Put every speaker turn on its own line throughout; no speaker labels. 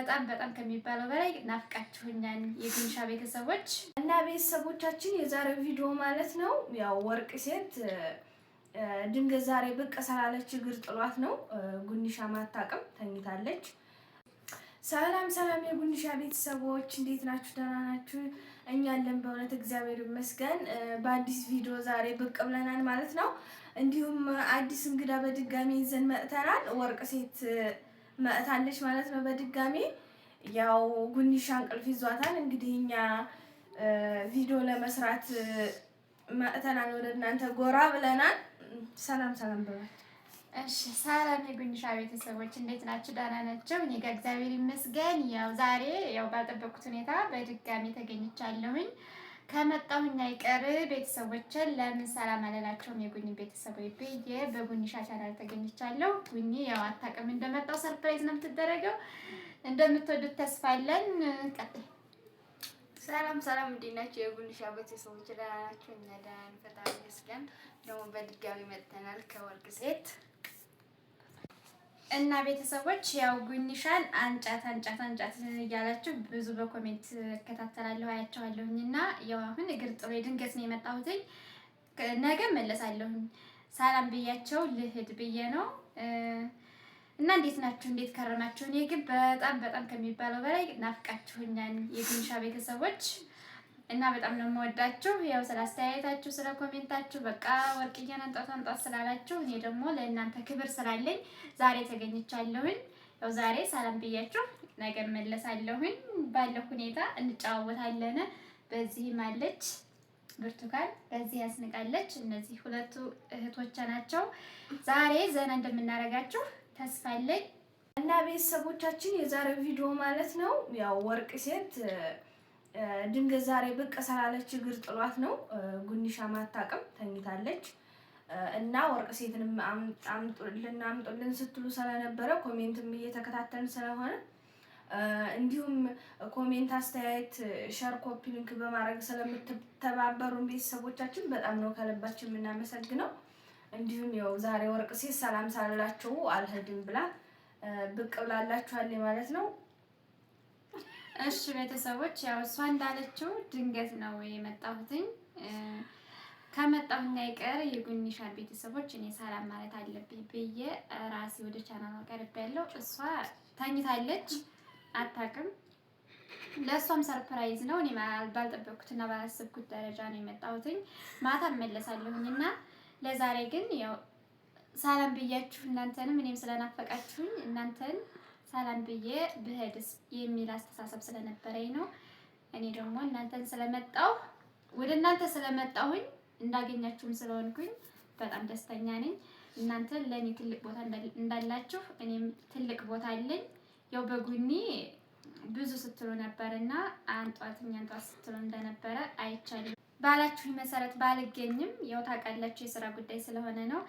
በጣም በጣም ከሚባለው በላይ ናፍቃችሁኛል የጉንሻ ቤተሰቦች።
እና ቤተሰቦቻችን የዛሬው ቪዲዮ ማለት ነው ያው ወርቅ ሴት ድንገት ዛሬ ብቅ ስላለች እግር ጥሏት ነው። ጉንሻ ማታቅም ተኝታለች። ሰላም ሰላም የጉንሻ ቤተሰቦች እንዴት ናችሁ? ደህና ናችሁ? እኛ አለን በእውነት እግዚአብሔር ይመስገን። በአዲስ ቪዲዮ ዛሬ ብቅ ብለናል ማለት ነው። እንዲሁም አዲስ እንግዳ በድጋሚ ይዘን መጥተናል። ወርቅ ሴት መጥታለች ማለት ነው በድጋሚ ያው ጉንሻ እንቅልፍ ይዟታል። እንግዲህ እኛ ቪዲዮ ለመስራት መጥተናል፣ ወደ እናንተ ጎራ ብለናል። ሰላም ሰላም በሏት።
እሺ ሰላም የጉንሻ ቤተሰቦች እንዴት ናችሁ? ደህና ናቸው። እኔ ጋር እግዚአብሔር ይመስገን። ያው ዛሬ ያው ባልጠበቅኩት ሁኔታ በድጋሚ ተገኝቻለሁኝ። ከመጣሁኝ አይቀር ቤተሰቦችን ለምን ሰላም አላላቸውም የጉኒ ቤተሰቦች ብዬ በጉኒሻ ቻናል ተገኝቻለሁ። ጉኒ ያው አታውቅም እንደመጣው surprise ነው የምትደረገው። እንደምትወዱት ተስፋ አለን። ቀጥል።
ሰላም ሰላም፣ እንዴት ናችሁ የጉንሻ ቤተሰቦች? ደህና ናችሁ? እኛ ደህና ነን፣ ፈጣሪ ይመስገን። ደግሞ በድጋሚ መጥተናል ከወርቅ ሴት
እና ቤተሰቦች ያው ጉኒሻን አንጫት አንጫት አንጫት እያላችሁ ብዙ በ comment እከታተላለሁ አያቸዋለሁኝ። እና ያው አሁን እግር ጥሎ ድንገት ነው የመጣሁትኝ። ነገ መለሳለሁኝ። ሰላም ብያቸው ልሂድ ብዬ ነው። እና እንዴት ናችሁ? እንዴት ከረማችሁ? እኔ ግን በጣም በጣም ከሚባለው በላይ ናፍቃችሁኛል የጉንሻ ቤተሰቦች እና በጣም ነው የምወዳችሁ። ያው ስለ አስተያየታችሁ፣ ስለ comment ኣችሁ በቃ ወርቅዬን አንጧት አንጧት ስላላችሁ እኔ ደግሞ ለእናንተ ክብር ስላለኝ ዛሬ ተገኝቻለሁኝ። ያው ዛሬ ሰላም ብያችሁ ነገ መለሳለሁኝ። ባለው ሁኔታ እንጨዋወታለን። በዚህም አለች ብርቱካን፣ በዚህ ያስንቃለች። እነዚህ ሁለቱ እህቶቼ ናቸው። ዛሬ ዘና እንደምናደርጋችሁ ተስፋ አለኝ።
እና ቤተሰቦቻችን የዛሬው ቪዲዮ ማለት ነው ያው ወርቅ ሴት ድንገት ዛሬ ብቅ ስላለች እግር ጥሏት ነው። ጉንሻ ማታቅም ተኝታለች። እና ወርቅ ሴትንም አምጡልን አምጡልን ስትሉ ስለነበረ comment ም እየተከታተልን ስለሆነ እንዲሁም comment፣ አስተያየት፣ share፣ copy link በማድረግ ስለምትተባበሩን ቤተሰቦቻችን በጣም ነው ከልባችን የምናመሰግነው። እንዲሁም ያው ዛሬ ወርቅ ሴት ሰላም ሳልላቸው አልሄድም ብላ ብቅ ብላላችኋል ማለት ነው።
እሺ ቤተሰቦች ያው እሷ እንዳለችው ድንገት ነው የመጣሁትኝ። ከመጣሁኝ አይቀር የጉኒሻን ቤተሰቦች እኔ ሰላም ማለት አለብኝ ብዬ ራሴ ወደ ቻናሏ ቀርቤያለሁ። እሷ ተኝታለች አታውቅም። ለእሷም surprise ነው። እኔ ባልጠበቅኩትና ባላሰብኩት ደረጃ ነው የመጣሁትኝ። ማታ እመለሳለሁኝ እና ለዛሬ ግን ያው ሰላም ብያችሁ እናንተንም እኔም ስለናፈቃችሁኝ እናንተን ሰላም ብዬ ብሄድስ የሚል አስተሳሰብ ስለነበረኝ ነው። እኔ ደግሞ እናንተን ስለመጣሁ ወደ እናንተ ስለመጣሁኝ እንዳገኛችሁም ስለሆንኩኝ በጣም ደስተኛ ነኝ። እናንተ ለእኔ ትልቅ ቦታ እንዳላችሁ እኔም ትልቅ ቦታ አለኝ። ያው በጉኒ ብዙ ስትሉ ነበርና አንጧትኝ አንጧት ስትሉ እንደነበረ አይቻልም። ባላችሁኝ መሰረት ባልገኝም ያው ታውቃላችሁ የስራ ጉዳይ ስለሆነ ነው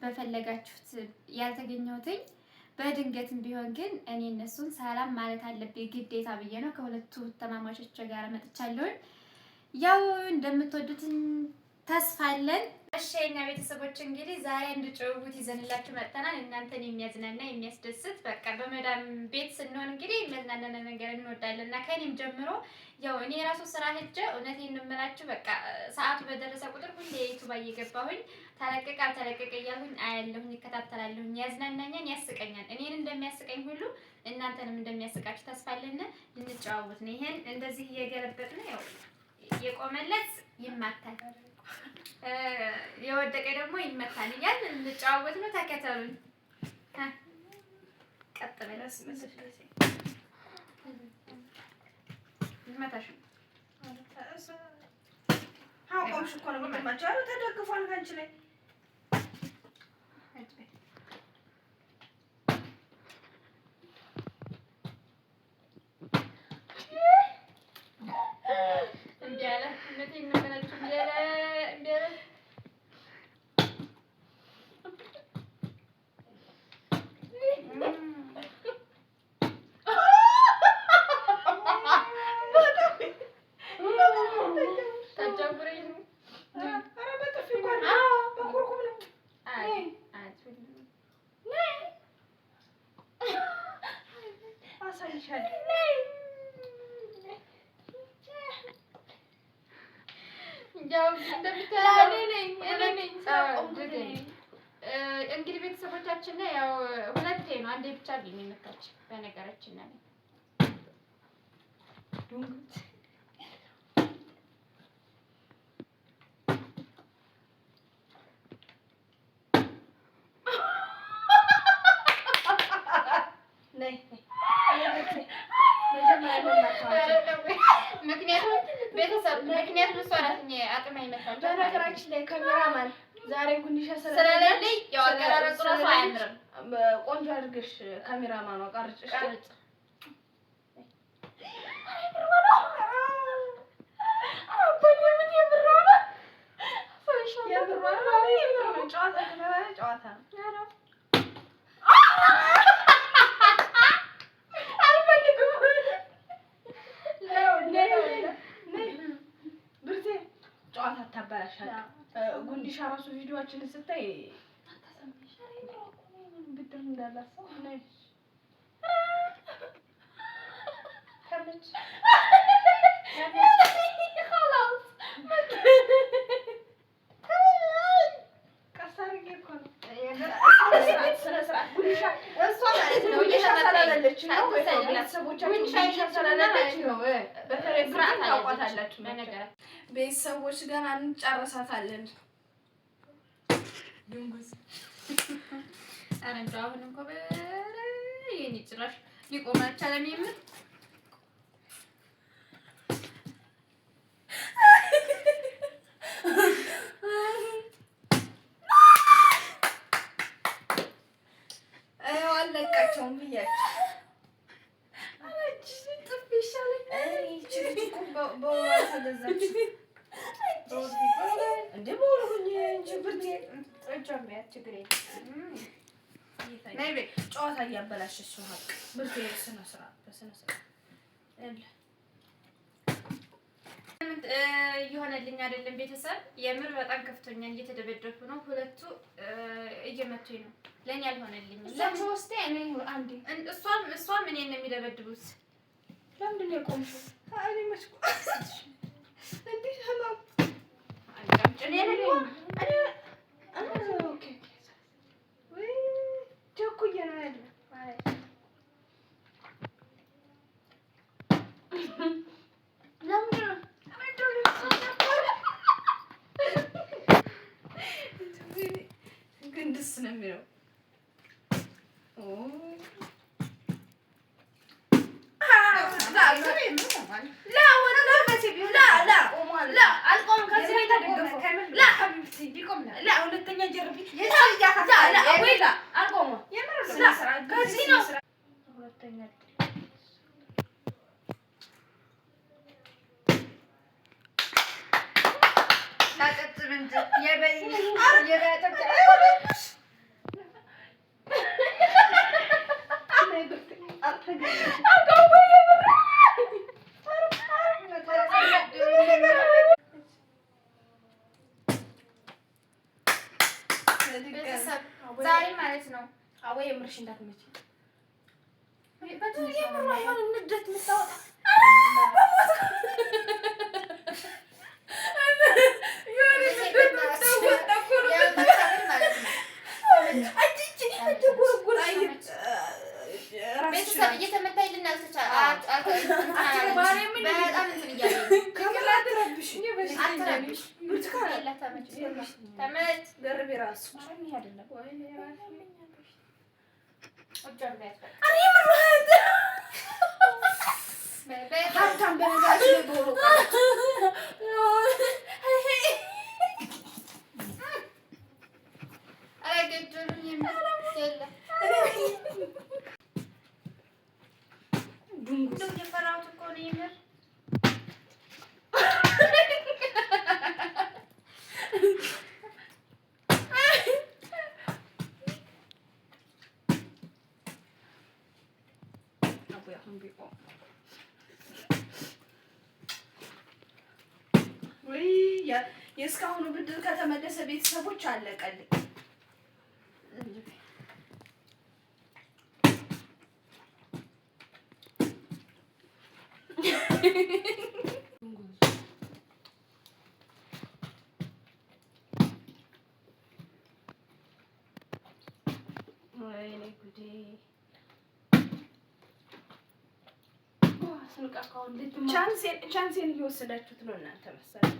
በፈለጋችሁት ያልተገኘሁትኝ በድንገትም ቢሆን ግን እኔ እነሱን ሰላም ማለት አለብኝ ግዴታ ብዬ ነው። ከሁለቱ ተማማቾች ጋር መጥቻለሁኝ። ያው እንደምትወዱትን ተስፋ አለን። እሺ የኛ ቤተሰቦች እንግዲህ ዛሬ አንድ ጭውውት ይዘንላችሁ መጥተናል። እናንተን የሚያዝናና የሚያስደስት በቃ በመዳም ቤት ስንሆን እንግዲህ የሚያዝናና ነገር እንወዳለን እና ከእኔም ጀምሮ ያው እኔ የራሱ ስራ ሄጄ እውነቴን ነው የምላችሁ በቃ ሰዓቱ በደረሰ ቁጥር ሁሌ ዩቱብ እየገባሁኝ ተለቀቀ አልተለቀቀ እያልሁኝ አያለሁኝ፣ እከታተላለሁኝ። ያዝናናኛል፣ ያስቀኛል። እኔን እንደሚያስቀኝ ሁሉ እናንተንም እንደሚያስቃችሁ ተስፋ አለን። ልንጨዋወት ነው። ይሄን እንደዚህ እየገለበጥን ያው የቆመለት ይማታል የወደቀ ደግሞ ይመታል እያልን እንጨዋወት ነው። ተከተሉን። ቀጥ በል ይመታሽ።
አቆምሽ እኮ ነው የምትመጪው። ኧረ ተደግፏል ከአንቺ ላይ
እምቢ አለ። እውነቴን ነው የምላችሁ እምቢ አለ፣ እምቢ አለ። ታጫጉረኝ ነው።
ኧረ በጥፊ እንኳን በኩርኩም ነው።
አይ አይ
አሳይሻለሁ።
እንግዲህ ቤተሰቦቻችን ያው ሁለቴ ነው፣ አንዴ ብቻ አይደለም የመታች። በነገራችን ላይ ምክንያቱም ቤተሰብ ምክንያቱም እሷ ናት አጥማ የመታች።
በነገራችን ላይ ካሜራማን ዛሬ ጉንዲሻ
ስለሌለኝ ያው አቀራረጹ እራሱ አያምርም።
ቆንጆ አድርገሽ ካሜራማኗ ቀርጭ። ጨዋታ ነው። ጨዋታ ታበላሻለህ። ጉንዲሻ ራሱ ቪዲዮአችንን ስታይ ብድር እንዳላሰው ቤተሰቦች ገና እንጨርሳታለን።
ድንጉዝ ኧረ እንደው አሁን እንኳን የእኔ ጭራሽ ሊቆም አልቻለም። የምር
ይኸው አልለቃቸውም ብያቸው ጨዋታ እያበላሸች ነው። ሀቅ ብርቴ ስነ ስርዓት በስነ ስርዓት
እየሆነልኝ አይደለም። ቤተሰብ የምር በጣም ከፍቶኛል። እየተደበደብኩ ነው። ሁለቱ እየመቱኝ ነው። ለእኔ አልሆነልኝም። እሷም እኔን ነው የሚደበድቡት።
ለምንድን ነው የቆምሽው? ቸኩዬ ነው ያለው። ግን ደስ ነው የሚለው። ሁለተኛ ጀርቢ
ዛሬ ማለት ነው።
አወይ የምርሽ እንዳትመጪ
ቤተሰብ እየተመታኝ በጣም እንትን እያለኝ የፈራሁት እኮ ነው የምር።
የእስካሁኑ ብድር ከተመለሰ ቤተሰቦች አለቀልኝ። ወይኔ ጉዴ! Chance ኤን እየወሰዳችሁት ነው እናንተ መሰለኝ።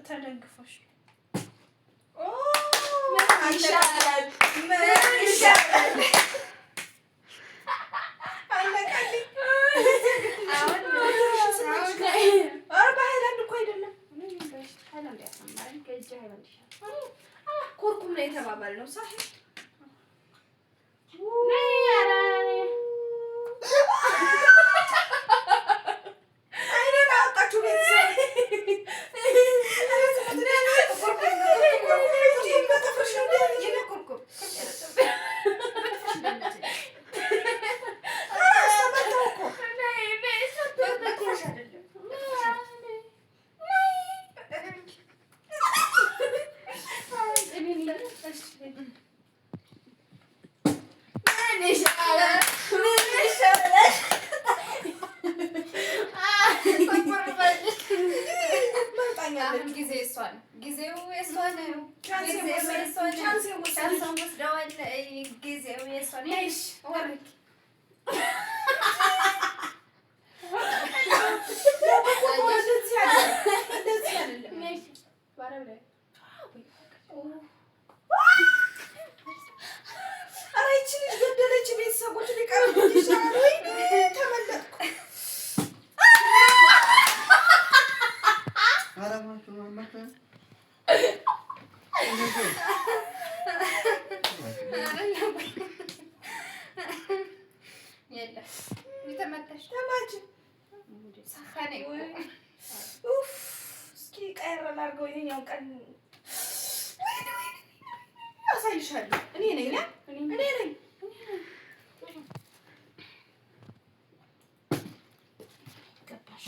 ተደግፎሽ ይሻላል። ይሻላል? አለቀልኝ። ኧረ በሀይላንድ እኮ አይደለም፣ ኩርኩም ነው የተባባልነው። ሳሂ አይኔን አወጣችሁ ቤተሰብ። ምን ይሻላል?
አሁን ጊዜ እሷ ነው። ጊዜው የእሷ ነው። ጊዜው የእሷ ነው። Chance ዋን ወስደዋል። ጊዜው የእሷ ነው። ወርቅ
እንደዚህ አይደለም። ኧረ ይህቺ ልጅ ገደለች። ቤተሰቦች ሊቀርብ ይሻላል። ወይኔ ተመለጥኩ።
የለም የተመታሽ
ተማች
ሰኸኔ እኮ።
ኡፍ፣ እስኪ ቀየር ላድርገው ይሄኛውን ቀን። ወይኔ ወይኔ፣ አሳይሻለሁ። እኔ ነኝ እኔ ነኝ።
ገባሽ?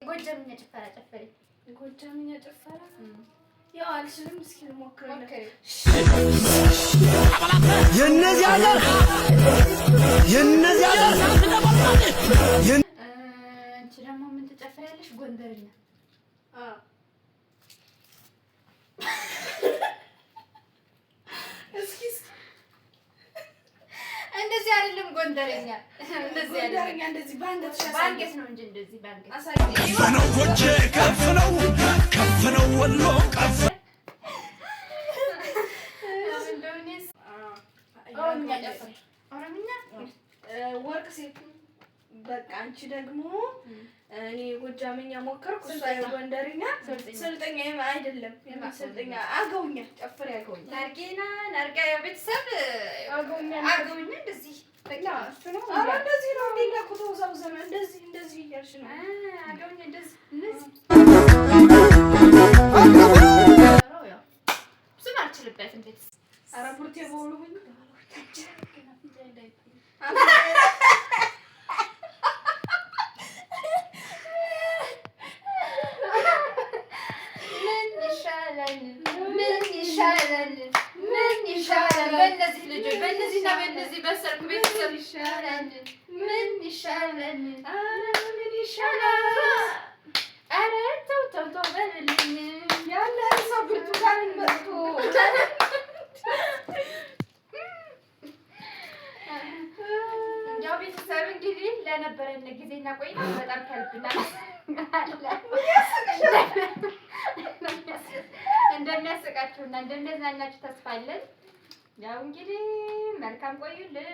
ጎጃምኛ ጭፈራ ጨፈሪ።
ጎጃምኛ ጭፈራ ያው አልችልም። እስኪ ልሞክርለት።
ሞክሪ።
የእነዚህ ሀገር የእነዚህ ሀገር
አንቺ ደግሞ ምን ትጨፍሪያለሽ? ጎንደርኛ።
አዎ። እስኪ እስኪ
እንደዚህ አይደለም ጎንደርኛ። እንደዚህ አይደለም።
ጎንደርኛ እንደዚህ በአንገትሽ አሳይ።
በአንገት ነው እንጂ እንደዚህ በአንገት።
አሳይ።
ነው ጎጄ፣ ከፍ ነው ከፍ ነው ወሎ ከፍ
እንደው እኔስ
ኦሮምኛ ጨፍሪ።
ኦሮምኛ
ወርቅ ሴት በቃ አንቺ ደግሞ እኔ ጎጃምኛ ሞከርኩ፣ እሷ የጎንደርኛ። ስልጠኛ አይደለም ስልጠኛ፣ አገውኛ ጨፍሪ፣ አገውኛ።
ናርጌና ናርጋ ቤተሰብ።
አገውኛ።
አገውኛ እንደዚህ በቃ እሱ ነው።
ኧረ እንደዚህ ነው እንዴ? እኮ ተወዛውዘን እንደዚህ እንደዚህ እያልሽ ነው።
አገውኛ እንደዚህ እንደዚህ። ያው ብዙም አልችልበትም ቤተሰብ።
ኧረ ቡርቴ በውሉ ሁኝ።
ምን ይሻላል? ምን ይሻላል? ምን ይሻላል? በእነዚህ ልጆች በእነዚህና በእነዚህ በሰርኩ ቤተሰብ ይሻላል። ምን ይሻላል?
ኧረ ምን ይሻላል?
ኧረ ተው ተው ተው በልልኝ።
ያለ ሰው ብርቱካንን መጥቶ
እንዲያው ቤተሰብ እንግዲህ ለነበረን ጊዜና ቆይታ በጣም ከልብ እናመሰግናለን። እንደሚያስቃችሁና እንደሚያዝናናችሁ ተስፋ አለን። ያው እንግዲህ መልካም ቆዩልን።